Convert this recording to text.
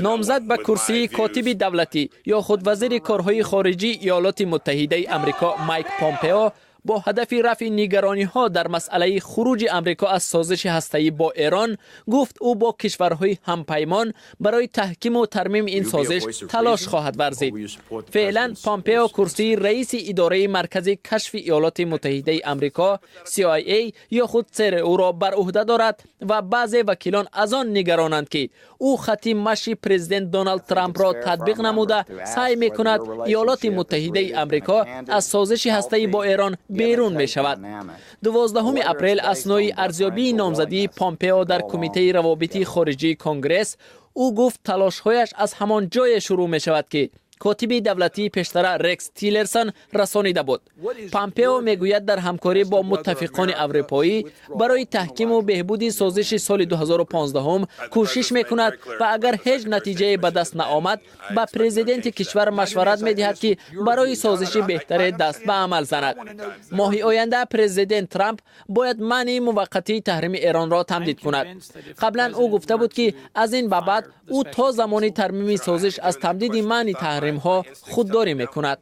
Номзад ба курсии котиби давлатӣ ё худ вазири корҳои хориҷии Иёлоти Муттаҳидаи Амрико Майк Помпео бо ҳадафи рафъи нигаронӣ дар масъалаи хуруҷи Амрико аз созиши ҳастаӣ бо Эрон гуфт, ӯ бо кишварҳои ҳампаймон барои таҳкиму тармими ин созиш талош хоҳад варзид. Феълан Помпео курсии раиси идораи маркази кашфи Иёлоти Муттаҳидаи Амрико CIA ё худ ЦРУ-ро бар уҳда дорад ва баъзе вакилон аз он нигаронанд, ки ӯ хати маши президент Доналд Трампро татбиқ намуда, саъй мекунад Иёлоти Муттаҳидаи Амрико аз созиши ҳастаӣ бо Эрон берун мешавад. 12 апрел аснои арзёбии номзадии Помпео дар Кумитаи равобити хориҷии Конгресс ӯ гуфт, талошҳояш аз ҳамон ҷое шурӯъ мешавад, ки котиби давлатии пештара Рекс Тиллерсон расонида буд. Помпео мегӯяд, дар ҳамкорӣ бо муттафиқони аврупоӣ барои таҳкиму беҳбуди созиши соли 2015 кӯшиш мекунад ва агар ҳеҷ натиҷае ба даст наомад, ба президенти кишвар машварат медиҳад, ки барои созиши беҳтаре даст ба амал занад. Моҳи оянда президент Трамп бояд манъи муваққатии таҳрими Эронро тамдид кунад. Қаблан ӯ гуфта буд, ки аз ин ба баъд ӯ то замони тармими созиш аз тамдиди манъи таҳримҳо худдорӣ мекунад.